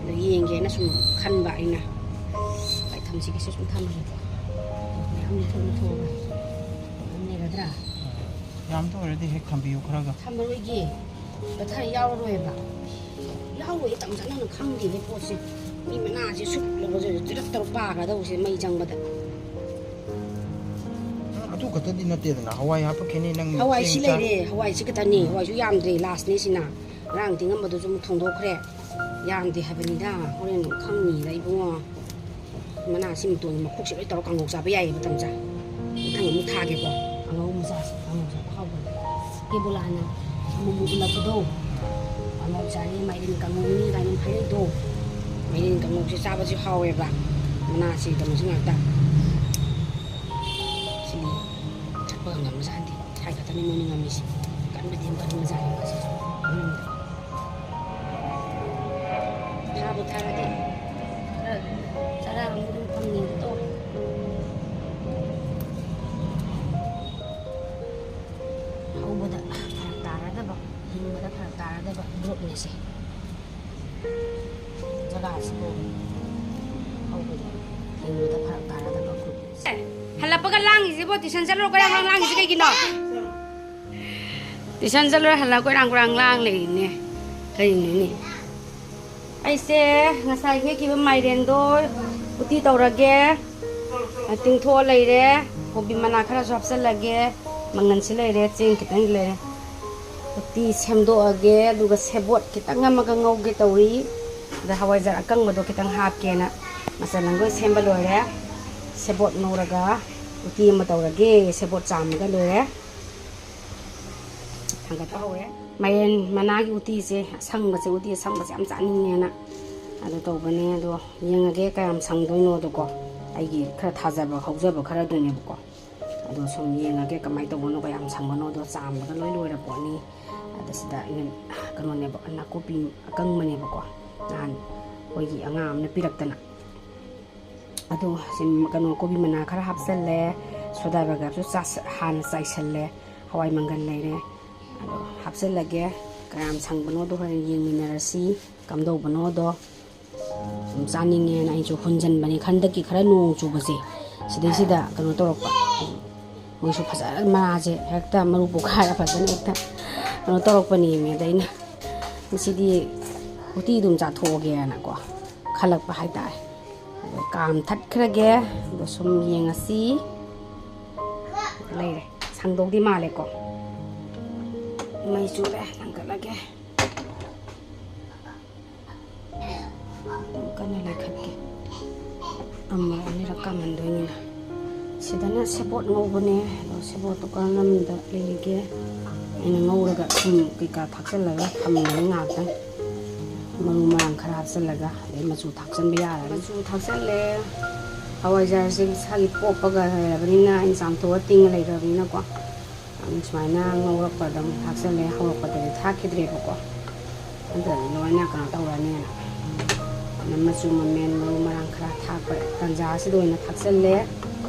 ꯑꯗꯨ ꯌꯦꯡꯒꯦꯅ ꯁꯨꯝ ꯈꯟꯕ ꯑꯩꯅ꯫ ꯍꯣꯏ, ꯊꯝꯁꯤꯒꯦ, ꯁꯤ ꯁꯨꯝ ꯊꯝꯃꯒꯦꯀꯣ꯫ ꯃꯌꯥꯝ ꯂꯤꯊꯣꯛ ꯂꯤꯊꯣꯛꯑꯒ ꯑꯗꯨꯝ ꯂꯩꯔꯗ꯭ꯔꯥ? ꯌꯥꯝ ꯇꯧꯔꯗꯤ ꯍꯦꯛ ꯊꯝꯕꯤꯌꯨ ꯈꯔꯒ꯫ ꯊꯝꯃꯔꯣꯏꯒꯦ꯫ ꯄꯠꯊ ꯌꯥꯎꯔꯔꯣꯏꯕ꯫ ꯌꯥꯎꯔꯣꯏ, ꯇꯝꯖꯥ ꯅꯪꯅ ꯈꯪꯗꯦꯅꯦ ꯄꯣꯠꯁꯦ꯫ ꯃꯤ ꯃꯅꯥꯁꯦ ꯁꯨꯛ ꯂꯧꯕꯁꯦ ꯇꯔꯛ ꯇꯔꯛ ꯄꯥꯒꯗꯧꯕꯁꯦ ꯃꯩ ꯆꯪꯕꯗ꯫ ꯅꯪ ꯑꯗꯨ ꯈꯛꯇꯗꯤ ꯅꯠꯇꯦꯗꯅ, ꯍꯋꯥꯏ ꯍꯥꯞꯄꯛꯈꯤꯅꯤ, ꯅꯪ ꯍꯋꯥꯏ ꯆꯦꯡ ꯁꯤ ꯆꯥꯛ ꯂꯩꯔꯦ, ꯍꯋꯥꯏꯁꯤ ꯈꯛꯇꯅꯤ, ꯍꯋꯥꯏꯁꯨ ꯌꯥꯝꯗ꯭ꯔꯦ, ꯂꯥꯁꯅꯦ ꯁꯤꯅ꯫ ꯉꯔꯥꯡ ꯇꯤꯡꯉꯝꯕꯗꯨꯁꯨ ꯑꯃꯨꯛ ꯊꯣꯡꯗꯣꯛꯈ꯭ꯔꯦ꯫ ꯌꯥꯝꯗꯦ ꯍꯥꯏꯕꯅꯤꯗ, ꯍꯣꯔꯦꯟ ꯈꯪꯅꯤꯗ ꯏꯕꯨꯡꯉꯣ꯫ ꯃꯅꯥꯁꯤ ꯃꯇꯣꯟꯒꯤ ꯃꯈꯣꯛꯁꯤ ꯂꯣꯏ ꯇꯧꯔ ꯀꯥꯡꯉꯧ ꯆꯥꯕ ꯌꯥꯏꯌꯦꯕ ꯇꯝꯆꯥ꯫ ꯃꯊꯪ ꯑꯃꯨꯛ ꯊꯥꯒꯦꯀꯣ꯫ ꯀꯥꯡꯉꯧ ꯃꯆꯥꯁꯦ, ꯀꯥꯡꯉꯧ ꯆꯥꯕ ꯍꯥꯎꯕꯅꯦ꯫ ꯀꯦꯕꯣꯂꯥꯅ ꯑꯃꯨꯛꯃꯨꯛ ꯎꯠꯂꯛꯄꯗꯣ, ꯀꯥꯡꯉꯧ ꯆꯥꯅꯤ, ꯃꯥꯏꯔꯦꯟ ꯀꯥꯡꯉꯧꯅꯤ ꯀꯥꯏꯅ ꯍꯥꯏꯔꯛꯏꯗꯣ꯫ ꯃꯥꯏꯔꯦꯟ ꯀꯥꯡꯉꯧꯁꯦ ꯆꯥꯕꯁꯦ ꯍꯥꯎꯋꯦꯕ꯫ ꯃꯅꯥꯁꯤ ꯀꯩꯅꯣꯁꯤ ꯉꯥꯛꯇ꯫ ꯁꯤꯗꯤ ꯊꯛꯄꯒ ꯉꯝꯕꯖꯥꯠ ꯅꯠꯇꯦ꯫ ꯁꯥꯏ ꯈꯛꯇꯅꯤ ꯃꯣꯏꯅ ꯉꯝꯃꯤꯁꯦ꯫ ꯀꯟꯕꯗꯤ ꯌꯥꯝ ꯀꯟꯕꯖꯥꯠꯅꯤ ꯃꯥꯁꯤꯁꯨ꯫ ꯎꯝ꯫ ꯊꯥꯕꯨ ꯊꯥꯔꯗꯤ ꯈꯔ ꯆꯔꯥ ꯑꯃ ꯑꯗꯨꯝ ꯐꯪꯉꯦꯅ ꯇꯧꯔꯦ꯫ ꯍꯧꯕꯗ ꯐꯔꯛ ꯇꯥꯔꯗꯕ, ꯍꯤꯡꯕꯗ ꯐꯔꯛ ꯇꯥꯔꯗꯕ ꯒ꯭ꯔꯨꯞꯅꯦ ꯁꯦ꯫ ꯖꯒꯥꯁꯤꯕꯨ ꯍꯧꯕꯗ ꯍꯤꯡꯕꯗ ꯐꯔꯛ ꯇꯥꯔꯗꯕ ꯒ꯭ꯔꯨꯞꯅꯦ ꯁꯦ꯫ ꯍꯜꯂꯛꯄꯒ ꯂꯥꯡꯉꯤꯁꯤꯕꯣ, ꯇꯨꯏꯁꯟ ꯆꯠꯂꯨꯔ ꯀꯣꯏꯔꯥꯡ ꯂꯥꯡ ꯂꯥꯡꯉꯤꯁꯤ ꯀꯩꯒꯤꯅꯣ? ꯇꯨꯏꯁꯟ ꯆꯠꯂꯨꯔ ꯍꯜꯂꯛ ꯀꯣꯏꯔꯥꯡ ꯀꯣꯏꯔꯥꯡ ꯂꯥꯡ ꯂꯩꯔꯤꯅꯦ꯫ ꯀꯩꯅꯣꯅꯦ? ꯑꯩꯁꯦ ꯉꯁꯥꯏ ꯍꯦꯛꯈꯤꯕ ꯃꯥꯏꯔꯦꯟꯗꯣ ꯎꯇꯤ ꯇꯧꯔꯒꯦ꯫ ꯇꯤꯡꯊꯣꯛꯑ ꯂꯩꯔꯦ꯫ ꯀꯣꯕꯤ ꯃꯅꯥ ꯈꯔꯁꯨ ꯍꯥꯞꯆꯤꯜꯂꯒꯦ꯫ ꯃꯪꯒꯟꯁꯤ ꯂꯩꯔꯦ, ꯆꯦꯡ ꯈꯤꯇꯪ ꯂꯩꯔꯦ꯫ ꯎꯇꯤ ꯁꯦꯝꯗꯣꯛꯑꯒꯦ, ꯑꯗꯨꯒ ꯁꯦꯕꯣꯠ ꯈꯤꯇꯪ ꯑꯃꯒ ꯉꯧꯒꯦ ꯇꯧꯔꯤ꯫ ꯑꯗ ꯍꯋꯥꯏꯖꯥꯔ ꯑꯀꯪꯕꯗꯣ ꯈꯤꯇꯪ ꯍꯥꯞꯀꯦꯅ ꯃꯆꯜ ꯑꯃꯒ ꯁꯦꯝꯕ ꯂꯣꯏꯔꯦ꯫ ꯁꯦꯕꯣꯠ ꯉꯧꯔꯒ ꯎꯇꯤ ꯑꯃ ꯇꯧꯔꯒꯦ꯫ ꯁꯦꯕꯣꯠ ꯆꯥꯝꯃꯒ ꯂꯣꯏꯔꯦ꯫ ꯊꯥꯡꯒꯠꯄ ꯍꯧꯔꯦ꯫ ꯃꯥꯏꯔꯦꯟ ꯃꯅꯥꯒꯤ ꯎꯇꯤꯁꯦ, ꯑꯁꯪꯕꯁꯦ, ꯎꯇꯤ ꯑꯁꯪꯕꯁꯦ ꯌꯥꯝ ꯆꯥꯅꯤꯡꯉꯦꯅ ꯑꯗꯨ ꯇꯧꯕꯅꯦ꯫ ꯑꯗꯣ ꯌꯦꯡꯉꯒꯦ ꯀꯌꯥꯝ ꯁꯪꯗꯣꯏꯅꯣꯗꯣꯀꯣ꯫ ꯑꯩꯒꯤ ꯈꯔ ꯊꯥꯖꯕ ꯍꯧꯖꯕ ꯈꯔꯗꯨꯅꯦꯕꯀꯣ꯫ ꯑꯗꯣ ꯁꯨꯝ ꯌꯦꯡꯉꯒꯦ ꯀꯃꯥꯏꯅ ꯇꯧꯕꯅꯣ, ꯀꯌꯥꯝ ꯁꯪꯕꯅꯣꯗꯣ꯫ ꯆꯥꯝꯕꯗ ꯂꯣꯏ ꯂꯣꯏꯔ ꯄꯣꯠꯅꯤ꯫ ꯑꯗ ꯁꯤꯗ ꯑꯩꯅ ꯀꯩꯅꯣꯅꯦꯕ, ꯅꯥꯀꯨꯞꯄꯤ ꯑꯀꯪꯕꯅꯦꯕꯀꯣ, ꯅꯍꯥꯟ ꯑꯩꯈꯣꯏꯒꯤ ꯑꯉꯥꯡ ꯑꯃꯅ ꯄꯤꯔꯛꯇꯅ꯫ ꯑꯗꯣ ꯁꯤ ꯀꯩꯅꯣ, ꯀꯣꯕꯤ ꯃꯅꯥ ꯈꯔ ꯍꯥꯞꯆꯜꯂꯦ, ꯁꯣꯗꯥ ꯕꯥꯏꯒꯞꯁꯨ ꯆꯥꯏꯁ-, ꯍꯥꯟꯅ ꯆꯥꯏꯁꯜꯂꯦ, ꯍꯋꯥꯏ ꯃꯪꯒꯜ ꯂꯩꯔꯦ꯫ ꯑꯗꯣ ꯍꯥꯞꯆꯜꯂꯒꯦ꯫ ꯀꯌꯥꯝ ꯁꯪꯕꯅꯣꯗꯣ ꯍꯣꯔꯦꯟ ꯌꯦꯡꯃꯤꯟꯅꯔꯁꯤ, ꯀꯝꯗꯧꯕꯅꯣꯗꯣ꯫ ꯁꯨꯝ ꯆꯥꯅꯤꯡꯉꯦꯅ ꯑꯩꯁꯨ ꯍꯨꯟꯖꯟꯕꯅꯦ꯫ ꯍꯟꯗꯛꯀꯤ ꯈꯔ ꯅꯣꯡ ꯆꯨꯕꯁꯦ, ꯁꯤꯗꯩꯁꯤꯗ ꯀꯩꯅꯣ ꯇꯧꯔꯛꯄ, ꯃꯣꯏꯁꯨ ꯐꯖꯅ ꯃꯅꯥꯁꯦ ꯍꯦꯛꯇ ꯃꯔꯨ ꯄꯣꯛꯈꯥꯏꯔ ꯐꯖꯅ ꯍꯦꯛꯇ ꯀꯩꯅꯣ ꯇꯧꯔꯛꯄꯅꯦꯃꯤ꯫ ꯑꯗ ꯑꯩꯅ ꯉꯁꯤꯗꯤ ꯎꯇꯤ ꯑꯗꯨꯝ ꯆꯥꯊꯣꯛꯑꯒꯦꯅꯀꯣ ꯈꯜꯂꯛꯄ ꯍꯥꯏꯇꯥꯔꯦ꯫ ꯑꯗꯣ ꯀꯥꯝ ꯊꯠꯈ꯭ꯔꯒꯦ꯫ ꯑꯗꯣ ꯁꯨꯝ ꯌꯦꯡꯉꯁꯤ꯫ ꯂꯩꯔꯦ꯫ ꯁꯪꯗꯧꯗꯤ ꯃꯥꯜꯂꯦꯀꯣ꯫ ꯃꯩ ꯆꯨꯔꯦ, ꯊꯥꯡꯒꯠꯂꯒꯦ꯫ ꯌꯥꯝ ꯀꯟꯅ ꯂꯩꯈꯠꯀꯦ꯫ ꯑꯃꯨꯔꯛ ꯑꯅꯤꯔꯛ ꯀꯥꯝꯍꯟꯗꯣꯏꯅꯤꯅ꯫ ꯁꯤꯗꯅ ꯁꯦꯕꯣꯠ ꯉꯧꯕꯅꯦ꯫ ꯑꯗꯣ ꯁꯦꯕꯣꯠꯇꯣ ꯀꯔꯝꯕꯗ ꯂꯩꯔꯤꯒꯦ? ꯑꯩꯅ ꯉꯧꯔꯒ ꯊꯨꯝ ꯀꯩꯀꯥ ꯊꯥꯛꯆꯜꯂꯒ ꯊꯝꯃꯤꯅꯦ ꯉꯥꯏꯍꯥꯛꯇꯪ꯫ ꯃꯔꯨ ꯃꯔꯥꯡ ꯈꯔ ꯍꯥꯞꯆꯜꯂꯒ, ꯑꯗꯩ ꯃꯆꯨ ꯊꯥꯛꯆꯟꯕ ꯌꯥꯔꯅꯤ꯫ ꯃꯆꯨ ꯊꯥꯛꯆꯜꯂꯦ꯫ ꯍꯋꯥꯏꯖꯥꯔꯁꯦ ꯃꯁꯥꯒꯤ ꯄꯣꯞꯄꯒ ꯂꯩꯔꯕꯅꯤꯅ, ꯑꯩꯅ ꯆꯥꯝꯊꯣꯛꯑ ꯇꯤꯡꯉ ꯂꯩꯈ꯭ꯔꯕꯅꯤꯅꯀꯣ꯫ ꯑꯗꯨꯝ ꯁꯨꯃꯥꯏꯅ ꯉꯧꯔꯛꯄꯗ ꯑꯃꯨꯛ ꯊꯥꯛꯆꯜꯂꯦ꯫ ꯍꯧꯔꯛꯄꯗꯗꯤ ꯊꯥꯛꯈꯤꯗ꯭ꯔꯦꯕꯀꯣ꯫ ꯑꯗꯨꯗꯤ ꯂꯣꯏꯅ ꯀꯩꯅꯣ ꯇꯧꯔꯅꯦꯅ꯫ ꯑꯗꯨꯅ ꯃꯆꯨ ꯃꯃꯦꯟ, ꯃꯔꯨ ꯃꯔꯥꯡ ꯈꯔ ꯊꯥꯛꯄ ꯇꯟꯖꯥꯁꯤꯗ ꯑꯣꯏꯅ ꯊꯥꯛꯆꯜꯂꯦ꯫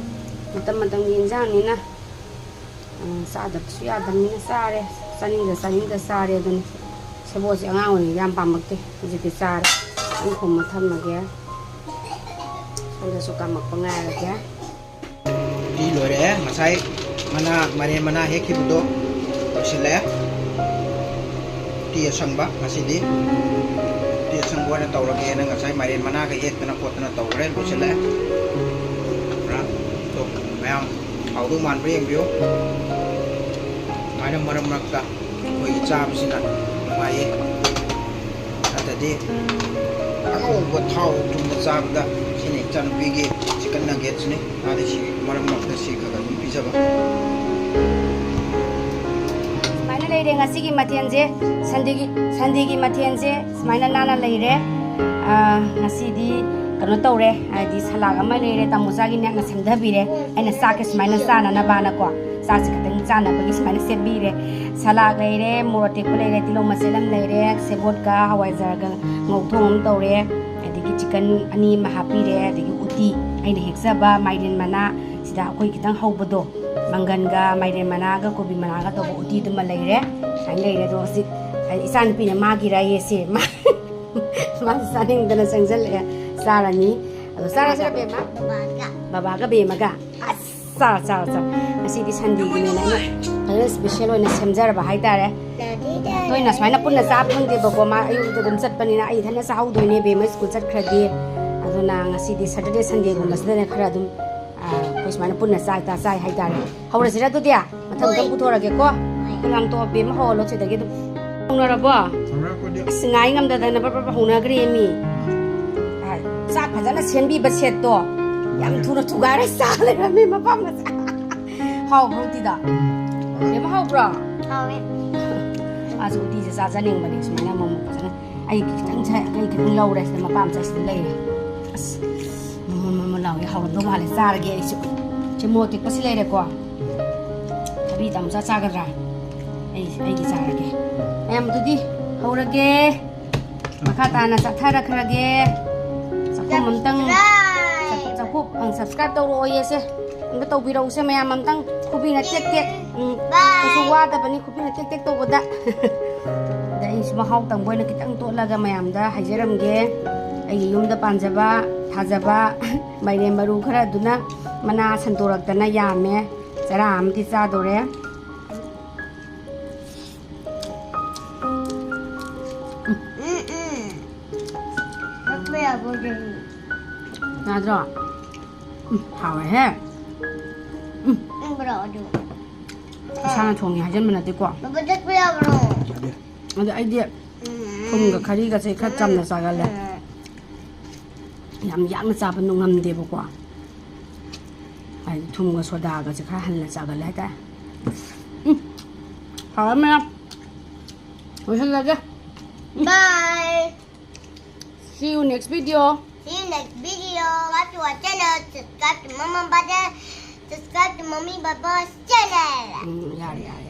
ꯃꯇꯝ ꯃꯇꯝꯒꯤ ꯏꯟꯖꯥꯡꯅꯤꯅ, ꯑ, ꯆꯥꯗꯕꯁꯨ ꯌꯥꯗꯕꯅꯤꯅ ꯆꯥꯔꯦ꯫ ꯆꯥꯅꯤꯡꯗ ꯆꯥꯅꯤꯡꯗ ꯆꯥꯔꯦ ꯑꯗꯨꯅꯤ꯫ ꯁꯦꯕꯣꯠꯁꯦ ꯑꯉꯥꯡ ꯑꯣꯏꯔꯤꯉꯩ ꯌꯥꯝ ꯄꯥꯝꯃꯛꯇꯦ, ꯍꯧꯖꯤꯛꯇꯤ ꯆꯥꯔꯦ꯫ ꯑꯗꯨꯝ ꯈꯨꯝꯃ ꯊꯝꯃꯒꯦ꯫ ꯁꯣꯝꯗꯁꯨ ꯀꯥꯝꯃꯛꯄ ꯉꯥꯏꯔꯒꯦ꯫ ꯎꯇꯤ ꯂꯣꯏꯔꯦ꯫ ꯉꯁꯥꯏ ꯃꯅꯥ, ꯃꯥꯏꯔꯦꯟ ꯃꯅꯥ ꯍꯦꯛꯈꯤꯕꯗꯣ ꯂꯣꯏꯁꯤꯜꯂꯦ꯫ ꯎꯇꯤ ꯑꯁꯪꯕ ꯉꯁꯤꯗꯤ꯫ ꯎꯇꯤ ꯑꯁꯪꯕ ꯑꯣꯏꯅ ꯇꯧꯔꯒꯦꯅ ꯉꯁꯥꯏ ꯃꯥꯏꯔꯦꯟ ꯃꯅꯥꯒ ꯍꯦꯛꯇꯅ ꯈꯣꯠꯇꯅ ꯇꯧꯈ꯭ꯔꯦ, ꯂꯣꯏꯁꯤꯜꯂꯦ꯫ ꯄꯨꯔꯥ ꯇꯣꯞ ꯃꯌꯥꯝ꯫ ꯍꯥꯎꯗꯧ ꯃꯥꯟꯕ꯭ꯔꯥ ꯌꯦꯡꯕꯤꯌꯨ꯫ ꯁꯨꯃꯥꯏꯅ ꯃꯔꯛ ꯃꯔꯛꯇ ꯑꯩꯈꯣꯏꯒꯤ ꯆꯥꯕꯁꯤꯅ ꯅꯨꯡꯉꯥꯏꯌꯦ꯫ ꯅꯠꯇ꯭ꯔꯗꯤ ꯑꯉꯧꯕ ꯊꯥꯎ ꯊꯨꯝꯗ ꯆꯥꯕꯗ ꯁꯤꯅ ꯏꯆꯥꯅꯨꯄꯤꯒꯤ chicken nuggetsꯅꯤ꯫ ꯃꯥꯗꯤ ꯁꯤ ꯃꯔꯛ ꯃꯔꯛꯇ ꯁꯤ ꯈꯔ ꯈꯔ ꯑꯗꯨꯝ ꯄꯤꯖꯕ꯫ ꯁꯨꯃꯥꯏꯅ ꯂꯩꯔꯦ ꯉꯁꯤꯒꯤ ꯃꯊꯦꯜꯁꯦ, Sundayꯒꯤ, Sundayꯒꯤ ꯃꯊꯦꯜꯁꯦ ꯁꯨꯃꯥꯏꯅ ꯅꯥꯟꯅ ꯂꯩꯔꯦ꯫ ꯑꯥ, ꯉꯁꯤꯗꯤ ꯀꯩꯅꯣ ꯇꯧꯔꯦ, ꯍꯥꯏꯗꯤ ꯁꯂꯥꯗ ꯑꯃ ꯂꯩꯔꯦ, ꯇꯥꯃꯣꯆꯥꯒꯤ ꯅꯦꯛꯅ ꯁꯦꯝꯊꯕꯤꯔꯦ꯫ ꯑꯩꯅ ꯆꯥꯛꯁꯦ ꯁꯨꯃꯥꯏꯅ ꯆꯥꯅꯅꯕꯅꯀꯣ, ꯆꯥꯛꯁꯦ ꯈꯤꯇꯪ ꯆꯥꯅꯕꯒꯤ ꯁꯨꯃꯥꯏꯅ ꯁꯦꯝꯕꯤꯔꯦ꯫ ꯁꯂꯥꯗ ꯂꯩꯔꯦ, ꯃꯣꯔꯣꯛ ꯑꯇꯦꯛꯄ ꯂꯩꯔꯦ, ꯇꯤꯜꯍꯧ ꯃꯆꯦꯠ ꯑꯃ ꯂꯩꯔꯦ, ꯁꯦꯕꯣꯠꯀ ꯍꯋꯥꯏꯖꯥꯔꯒ ꯉꯧꯊꯣꯡ ꯑꯃ ꯇꯧꯔꯦ, ꯑꯗꯒꯤ chicken ꯑꯅꯤ ꯑꯃ ꯍꯥꯞꯄꯤꯔꯦ, ꯑꯗꯒꯤ ꯎꯇꯤ ꯑꯩꯅ ꯍꯦꯛꯆꯕ ꯃꯥꯏꯔꯦꯟ ꯃꯅꯥ, ꯁꯤꯗ ꯑꯩꯈꯣꯏ ꯈꯤꯇꯪ ꯍꯧꯕꯗꯣ, ꯃꯪꯒꯟꯒ ꯃꯥꯏꯔꯦꯟ ꯃꯅꯥꯒ ꯀꯣꯕꯤ ꯃꯅꯥꯒ ꯇꯧꯕ ꯎꯇꯤꯗꯨꯃ ꯂꯩꯔꯦ꯫ ꯁꯨꯃꯥꯏꯅ ꯂꯩꯔꯦ꯫ ꯑꯗꯣ ꯍꯧꯖꯤꯛ ꯏꯆꯥꯅꯨꯄꯤꯅ ꯃꯥꯒꯤꯔꯥ ꯌꯦꯁꯦ, ꯃꯥ ꯃꯥꯁꯨ ꯆꯥꯅꯤꯡꯗꯅ ꯆꯪꯁꯤꯜꯂꯛꯑꯦ꯫ ꯆꯥꯔꯅꯤ꯫ ꯑꯗꯣ ꯆꯥꯔꯁꯤꯔ ꯕꯦꯝꯃ? ꯕꯕꯥꯒ꯫ ꯕꯕꯥꯒ ꯕꯦꯝꯃꯒ? ꯑꯁ, ꯆꯥꯔꯣ, ꯆꯥꯔꯣ, ꯆꯥꯔꯣ꯫ ꯉꯁꯤꯗꯤ Sundayꯒꯤꯅꯦꯅ ꯑꯩꯅ ꯐꯖꯅ special ꯑꯣꯏꯅ ꯁꯦꯝꯖꯔꯕ ꯍꯥꯏꯇꯥꯔꯦ꯫ ꯇꯣꯏꯅ ꯁꯨꯃꯥꯏꯅ ꯄꯨꯟꯅ ꯆꯥꯕ ꯐꯪꯗꯦꯕꯀꯣ, ꯃꯥ ꯑꯌꯨꯛꯇ ꯑꯗꯨꯝ ꯆꯠꯄꯅꯤꯅ꯫ ꯑꯩ ꯏꯊꯟꯇ ꯆꯥꯍꯧꯗꯣꯏꯅꯦ ꯕꯦꯝꯃ school ꯆꯠꯈ꯭ꯔꯗꯤ꯫ ꯑꯗꯨꯅ ꯉꯁꯤꯗꯤ Saturday Sundayꯒꯨꯝꯕꯁꯤꯗꯅꯦ ꯈꯔ ꯑꯗꯨꯝ, ꯑ, ꯑꯩꯈꯣꯏ ꯁꯨꯃꯥꯏꯅ ꯄꯨꯟꯅ ꯆꯥꯏ, ꯆꯥꯏ ꯍꯥꯏꯇꯥꯔꯦ꯫ ꯍꯧꯔꯁꯤꯔ ꯑꯗꯨꯗꯤ? ꯃꯊꯪ ꯃꯊꯪ ꯄꯨꯊꯣꯔꯛꯑꯒꯦꯀꯣ꯫ ꯈꯨꯂꯥꯡ ꯇꯣꯛꯑ ꯕꯦꯝꯃ ꯍꯧꯍꯜꯂꯣ ꯁꯤꯗꯒꯤ ꯑꯗꯨꯝ꯫ ꯍꯧꯅꯔꯕꯣ? ꯍꯧꯅꯔꯛꯄꯗꯤ꯫ ꯑꯁ, ꯉꯥꯏ ꯉꯝꯗꯗꯅ ꯕꯔ ꯕꯔ ꯕꯔ ꯍꯧꯅꯈ꯭ꯔꯦ ꯃꯤ꯫ ꯑ, ꯆꯥꯛ ꯐꯖꯅ ꯁꯦꯝꯕꯤꯕ ꯁꯦꯠꯇꯣ ꯌꯥꯝ ꯊꯨꯅ ꯊꯨꯒꯥꯏꯔ ꯆꯥ ꯂꯩꯔꯝꯃꯤ ꯃꯄꯥ ꯃꯆꯥ꯫ ꯍꯥꯎꯕ꯭ꯔꯣ ꯎꯇꯤꯗꯣ? ꯕꯦꯝꯃ ꯍꯥꯎꯕ꯭ꯔꯣ? ꯍꯥꯎꯋꯦ꯫ ꯃꯥꯁꯨ ꯎꯇꯤꯁꯦ ꯆꯥꯖꯅꯤꯡꯕꯅꯦ ꯁꯨꯃꯥꯏꯅ ꯑꯃꯃꯨꯛ ꯐꯖꯅ꯫ ꯑꯩ ꯈꯤꯇꯪ ꯁꯥꯏ, ꯑꯩ ꯈꯤꯇꯪ ꯂꯧꯔꯦ ꯁꯤꯗ ꯃꯄꯥ ꯃꯆꯥ ꯁꯤꯗ ꯂꯩꯔꯦ꯫ ꯑꯁ, ꯃꯃ ꯃꯃ ꯂꯥꯎꯔꯦ, ꯍꯥꯎꯔꯝꯗꯧ ꯃꯥꯜꯂꯦ꯫ ꯆꯥꯔꯒꯦ ꯑꯩꯁꯨ꯫ ꯁꯤ ꯃꯣꯔꯣꯛ ꯑꯇꯦꯛꯄꯁꯤ ꯂꯩꯔꯦꯀꯣ꯫ ꯊꯕꯤ ꯇꯥꯃꯣꯆꯥ ꯆꯥꯒꯗ꯭ꯔꯥ? ꯑꯩ, ꯑꯩꯒꯤ ꯆꯥꯔꯒꯦ꯫ ꯃꯌꯥꯝ ꯑꯗꯨꯗꯤ ꯍꯧꯔꯒꯦ꯫ ꯃꯈꯥ ꯇꯥꯅ ꯆꯠꯊꯔꯛꯈ꯭ꯔꯒꯦ꯫ ꯆꯥꯛꯈꯨꯝ ꯑꯝꯇꯪ, subscribe꯫ ꯆꯥꯛꯈꯨꯝ, ꯑꯪ, subscribe ꯇꯧꯔꯛꯑꯣꯌꯦ ꯁꯦ꯫ ꯑꯝꯇ ꯇꯧꯕꯤꯔꯛꯎꯁꯦ ꯃꯌꯥꯝ, ꯑꯝꯇꯪ ꯈꯨꯕꯤꯅ ꯇꯦꯛ ꯇꯦꯛ꯫ ꯎꯝ, bye꯫ ꯀꯩꯁꯨ ꯋꯥꯗꯕꯅꯤ ꯈꯨꯕꯤꯅ ꯇꯦꯛ ꯇꯦꯛ ꯇꯧꯕꯗ꯫ ꯑꯗ ꯑꯩꯁꯨ ꯃꯍꯥꯎ ꯇꯪꯕ ꯑꯣꯏꯅ ꯈꯤꯇꯪ ꯇꯣꯠꯂꯒ ꯃꯌꯥꯝꯗ ꯍꯥꯏꯖꯔꯝꯒꯦ꯫ ꯑꯩꯒꯤ ꯌꯨꯝꯗ ꯄꯥꯟꯖꯕ, ꯊꯥꯖꯕ ꯃꯥꯏꯔꯦꯟ ꯃꯔꯨ ꯈꯔ ꯑꯗꯨꯅ ꯃꯅꯥ ꯁꯟꯗꯣꯔꯛꯇꯅ ꯌꯥꯝꯃꯦ꯫ ꯆꯔꯥ ꯑꯃꯗꯤ ꯆꯥꯗꯣꯔꯦ꯫ ꯎꯝ, ꯎꯝ꯫ ꯀꯛꯄ ꯌꯥꯕ꯭ꯔꯣ, ꯗꯦꯅꯤ? ꯌꯥꯗ꯭ꯔꯣ? ꯎꯝ, ꯍꯥꯎꯋꯦꯍꯦ꯫ ꯎꯝ꯫ ꯏꯪꯕ꯭ꯔꯣ ꯑꯗꯨ? ꯏꯁꯥꯅ ꯊꯣꯡꯉꯦ ꯍꯥꯏꯖꯟꯕ ꯅꯠꯇꯦꯀꯣ꯫ ꯕꯕꯥ, ꯆꯠꯄ ꯌꯥꯕ꯭ꯔꯣ? ꯑꯗꯣ ꯑꯩꯗꯤ ꯎꯝ꯫ ꯊꯨꯝꯒ ꯈꯔꯤꯒꯁꯦ ꯈꯔ ꯆꯝꯅ ꯆꯥꯒꯜꯂꯦ꯫ ꯎꯝ꯫ ꯌꯥꯝ ꯌꯥꯛꯅ ꯆꯥꯕ ꯉꯝꯗꯦꯕꯀꯣ꯫ ꯍꯥꯏꯗꯤ ꯊꯨꯝꯒ ꯁꯣꯗꯥꯒꯁꯦ ꯈꯔ ꯍꯟꯅ ꯆꯥꯒꯜꯂꯦ ꯍꯥꯏꯇꯥꯔꯦ꯫ ꯎꯝ꯫ ꯍꯥꯎꯔꯦ ꯃꯌꯥꯝ꯫ ꯂꯣꯏꯁꯤꯜꯂꯒꯦ꯫ Bye꯫ See you next video. See you next video. Subscribe to our channel. Subscribe to Mama Baba. Subscribe to Mommy Baba's channel. ꯎꯝ, ꯌꯥꯔꯦ, ꯌꯥꯔꯦ, ꯌꯥꯔꯦ꯫